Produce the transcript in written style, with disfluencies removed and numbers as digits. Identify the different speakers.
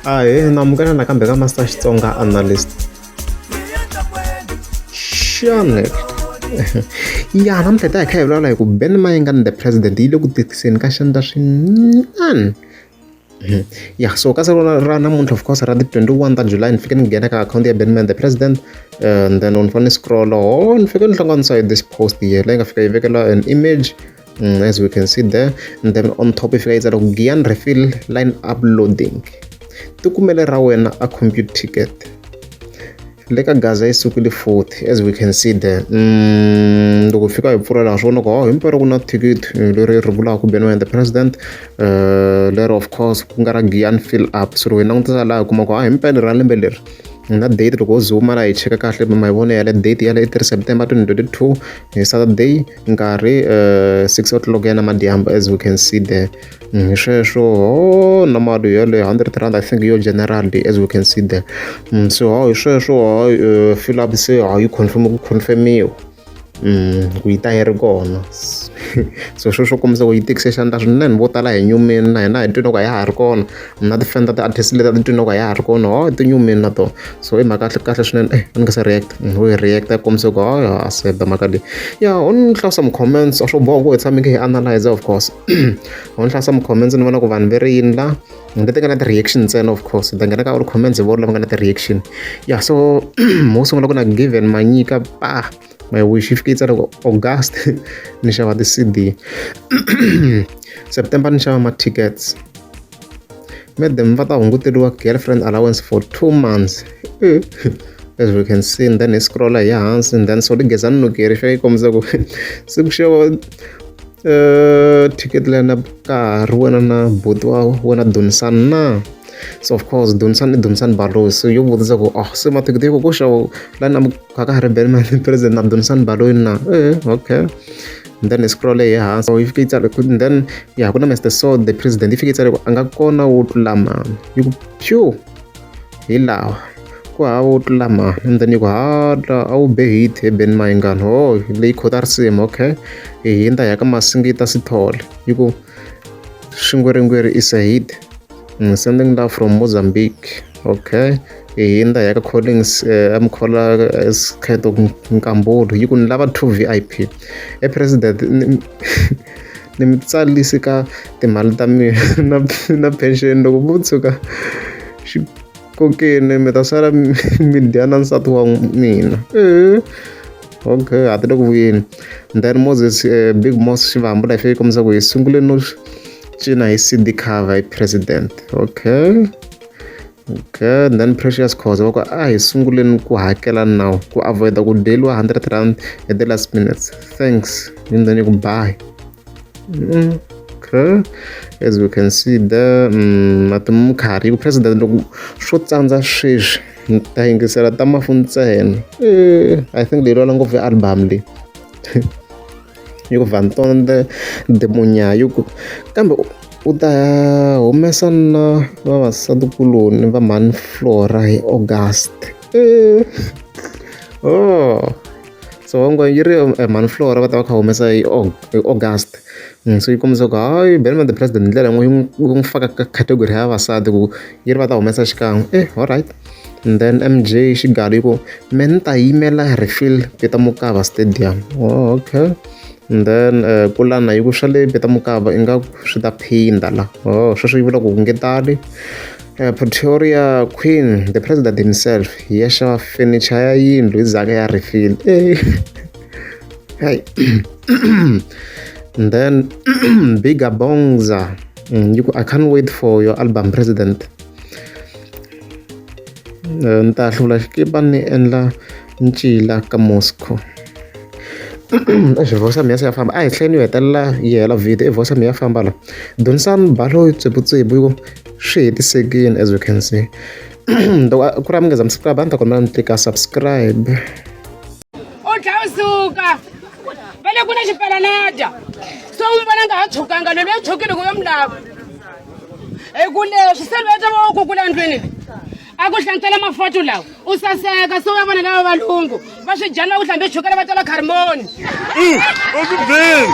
Speaker 1: Ahee na amukela nakambe ka Master Xitsonga Analyst Channel. Ya namuntlha hi ta hi kha hi vulavula hi ku Ben Mayengani the president yi le ku tikiseni ka xandla swinene. Ya so ka siku ra namuntlha of course ra ti 21 ta July ni fike ni nghena ka akhawunti ya Ben Mayengani the president and then ni fanele ni scroll oh ni fike ni hlanganisa hi this post here leyi nga fika yi vekela an image. As we can see there, and then on top if yi tsala ku Giyani refill line uploading tikumele ra wena a compute ticket le ka Gaza yi sukile futhi as we can see there. Loko fika hi pfula laha swona ku oh himpela ku na thikithi leri ri vulaka ku Ben the president lero of course ku nga ra Giyani fill up. So loko hi langutisa laha hi kuma ku ah himpela ra lembe leri na date loko ho zoom-a laha hi cheka kahle ma yi vona yale date yale i 3 September 2022 hi Saturday nkarhi 6 o'clock ya namadyambu as we can see there. Hi sweswo ho na mali yale 100 rand I think yo general as we can see there. So ho hi sweswo ho fill up se ha yi confirm ku confirmiwa ku yi ta yi ri kona. So sweswo kombisa ku yi tikise xandla swinene vo tala hi nyumini na hina hi twini ku a ya ha ri kona na ti-fan ta ti-artist leti a ti twini ku a ya ha ri kona ho ti nyumini na tona. So i mhaka kahle swinene a ni nga se react ho yi react ya kombisa ku hayi ha accept mhaka leyi. Ya ho ni hlaya some comments a swo boha ku hi tshame hi analyze of course. Ho ni hlaya some comments ni vona ku vanhu va ri yini la leti nga na ti-reaction ntsena of course hi ta nghena ka all comments hi vona lava nga na ti-reaction. Ya so mo sungula ku na Given Manyika pa my wish yi fike yi tsala ku August ni xava ti-C_D September ni xava ma-tickets madam va ta hunguteriwa girlfriend allowance for 2 months as we can see. And then hi scrolla hi ya hansi and then so Gezani Nukeri fika yi kombisa ku se ku xava ticket leyi na nkarhi wena na buti wa wena Dunisani na. So of course Dunisani i Dunisani Baloyi so yo vutisa ku oh se mathikithi ya ku xava la na ka ha ri Ben Mayengani president na Dunisani Baloyi na okay. And then hi scroll hi hansi yi fike yi tsala ku and then ya ku na Mr So the president yi fike yi tsala ku a nga kona wo tlula mani yi ku phew hi lawa ku hava wo tlula mani and then yi ku hala a wu be hit he Ben Mayengani ho leyi khota risimu okay hi hundza hi ya ka Masingita Sithole yi ku Xingweringweri is a hit sending love from Mozambique okay hi hundza hi ya ka Collins Amkhola Sikheto Nkambulu yi ku ni lava 2 VIP e president ni mi tsalisi ka timali ta mina na pension loko mo tshuka xi kokeni mi ta sala mi dya na nsati wa mina. Okay ha ti le ku vuyeni. Then Moses Big Mos Xivambu la yi fike yi kombisa ku hi sungule no cina hi C_D cover hi president okay. Okay, and then Precious Khoza va ku a hi sunguleni ku hakela now ku avoid ku dyeriwa 100 rand at the last minutes thanks and then you ku bye. Okay, as we can see there matimu Mukhari ku president loko swo tsandza sweswi ni ta yingisela ta mafu ntsena. I think leyi lwala ngopfu album leyi yi ku Vantonde de Munyayi ku kambe u ta humesa na vavasatikuloni va mhani Flora hi August. Oh so va yi ri mhani Flora va ta va kha humesa hi August. So yi kombisa ku hayi Ben the president hi ndlela yin'we yi n'wi faka ka category ya vavasati ku yi ri va ta humesa xikan'we alright. And then MJ Xigalo yi ku me ni ta yimela refill Peter Mokaba Stadium oh okay. And then Kulana yi ku swa le Peter Mokaba ingaku swi ta phinda la oh sweswo yi vula ku nge tali. Pretoria Queen the president himself hi ya xava furniture ya yindlu hi zaka ya refill. Hey. And then Bigger Bongza yi ku I can't wait for your album president. Ni ta hluvula xikipa ni endla ncila ka Moscow. Exi voice ya mina se ya famba a hi tlheni yo hetelela yi hela video i voice ya mina ya famba la. Dunisani Baloyi tsweputswepu yi ku swi hetisekile as you can see. Loko ku ri a mi nga za mi subscribe a ni ta kombela mi tlika subscribe.
Speaker 2: U tlha u suka va le ku na xipelanadya so u n'wi vona nga ha tshukanga lweyi a tshukile ku yo mi lava hi ku leswi se loyi ta va u kukula ndlwini a ku hlantswela mafoto lawa u saseka se u ya vona lava valungu va swi dyana va ku hlambe chukele va tala kharimoni.
Speaker 3: U swi byeli.